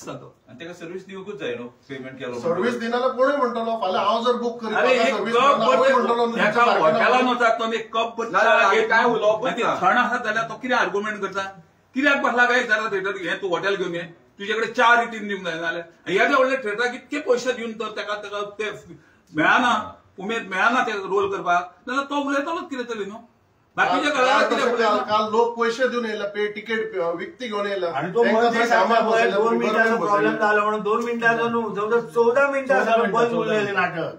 दिसता तो. आनी ताका सर्वीस दिवंकूच जाय न्हू, पेमेंट केलो. सर्वीस दिना कोणूय म्हणटलो, फाल्यां हांव जर बूक करीत हॉटेलान वता तो एक कप काय उलोवप थंड आसा जाल्यार तो कितें आर्ग्युमेंट करता, कित्याक बसला काय विचारता थिएटर हे तूं हॉटेल घेवन ये, तुजे कडेन 4 रितीन दिवंक जाय जाल्यार येदे व्हडले थिएटराक इतके पयशे दिवन तर ताका ताका ते मेळना, उमेद मेळना ते रोल करपाक, जाल्यार तो उलयतलोच कितें तरी न्हू. बाकीचे कलाकार काल लोक पयशे दिवन येयला, पे तिकेट विकती घेवन येयला. आनी तो 2 मिनटाचो प्रॉब्लेम जालो म्हणून 2 मिनटाचो न्हू, जवळ 14 मिनटां बंद उरलेलें नाटक.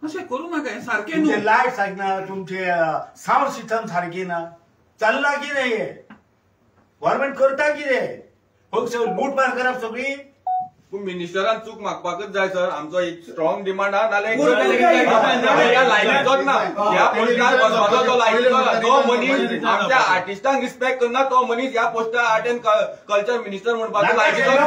अशें करूं नाका, हें सारकें न्हू. लायट सारकी ना, तुमचे सावंड सिस्टम सारकी ना, चल्ला कितें हें? गव्हर्मेंट करता कितें? फक्त लूटमार करप सगळी. पूण मिनिस्टरान चूक मागपाकच जाय सर, आमचो एक स्ट्रॉंग डिमांड आहा, नाल्यार लायकीचोच ना ह्या पोस्टार बसपाचो, तो लायकीचो ना. जो मनीस आमच्या आर्टिस्टांक रिस्पेक्ट करना तो मनीस ह्या पोस्टार आर्ट एंड कल्चर मिनिस्टर म्हणपाचो लायकीचोच ना.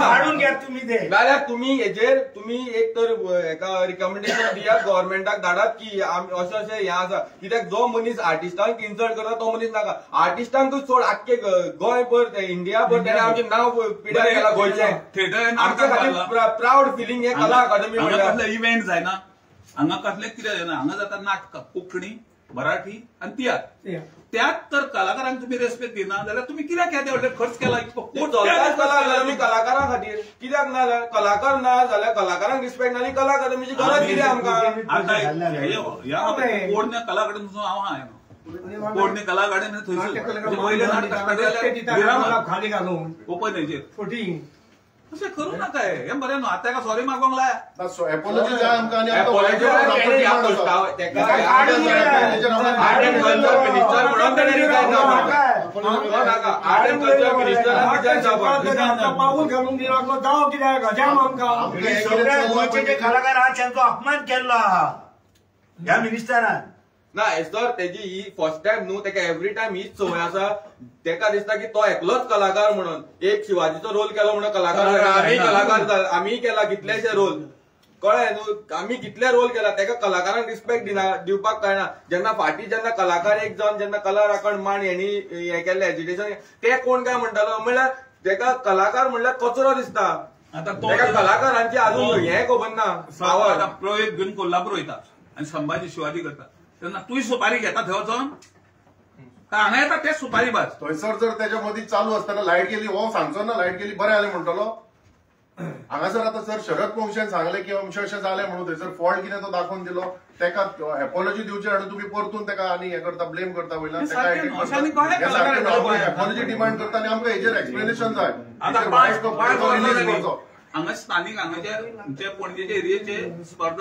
जाल्यार तुमी हेजेर तुमी एक तर एका रिकमेंडेशन दियात गव्हर्मेंटाक धाडात की अशें अशें हें आसा, कित्याक जो मनीस आर्टिस्टांक इन्सल्ट करता तो मनीस नाका. आर्टिस्टांकूच सोड, आख्खे गोंयभर इंडियाभर तेणें आमचें नांव पिड्यार केलां गोंयचें. थिएटर आमच्या खातीर प्राउड फिलिंग हे कला अकादमी कसले इव्हेंट जायना, हांगा कसले कितें जायना, हांगा जाता नाटकां कोंकणी, मराठी आनी तियात्र. त्यात तर कलाकारांक तुमी रेस्पेक्ट दिना जाल्यार तुमी कित्याक येदे व्हडले खर्च केला? कला अकादमी कलाकारां खातीर कित्याक ना जाल्यार, कलाकार ना जाल्यार कलाकारांक रिस्पेक्ट ना, कला अकादमीची गरज कितें आमकां? आतां ह्या पोरण्या कला अकादमीचो हांव आहा, पोरणी कला अकादमी थंयसर वयलें नाटक खाली घालून ओपन हेजेर अशें करूं नाका, हें बरें न्हू. आतां ताका सॉरी मागोंक लाय, एपोलॉजी जाय आमकां. पावल घालूंक दिनासलो जावं कित्याक गजाम आमकां. सगळ्या गोंयचे जे कलाकार आहात तांचो अपमान केल्लो आहा ह्या मिनिस्टरान. ना सर, तेजी ही फर्स्ट टायम न्हू, तेका एवरी टायम हीच संवय आसा. तेका दिसता की तो एकलोच कलाकार म्हणून, एक शिवाजीचो रोल केलो म्हणून कलाकार, आमी कलाकार, आमी केला कितलेशे रोल, कळ्ळें न्हू, आमी कितले रोल केला. तेका कलाकारांक रिस्पेक्ट दिना, दिवपाक कळना. जेन्ना फाटीं जेन्ना कलाकार एक जावन जेन्ना कला राखण मांड हेणी हें केल्लें एजिटेशन, ते कोण काय म्हणटालो म्हणल्यार तेका कलाकार म्हणल्यार कचरो दिसता. आतां तेका कलाकारांची अजून हें खबर ना. आतां प्रयोग घेवन कोल्हापूर वयता आनी संभाजी शिवाजी करता तेन्ना तूंय सुपारी घेता थंय वचोन, हांगा येता तेच सुपारी बाज. थंयसर जर तेच्या मदीं चालू आसतना लायट गेली, हो सांगचो ना लायट गेली बरें जालें म्हणटलो. हांगासर आतां सर शरद पोंगशेन सांगलें की अमशें अशें जालें म्हणून, थंयसर फॉल्ट कितें तो दाखोवन दिलो, तेका एपोलॉजी दिवची आनी तुमी परतून तेका आनी हें करता, ब्लेम करता वयल्यान तेका एपोलॉजी डिमांड करता आनी आमकां हेजेर एक्सप्लेनेशन जाय. आतां 5 वर्सां हांगा स्थानीक हांगाचे पणजेचे एरियेचे स्पर्धा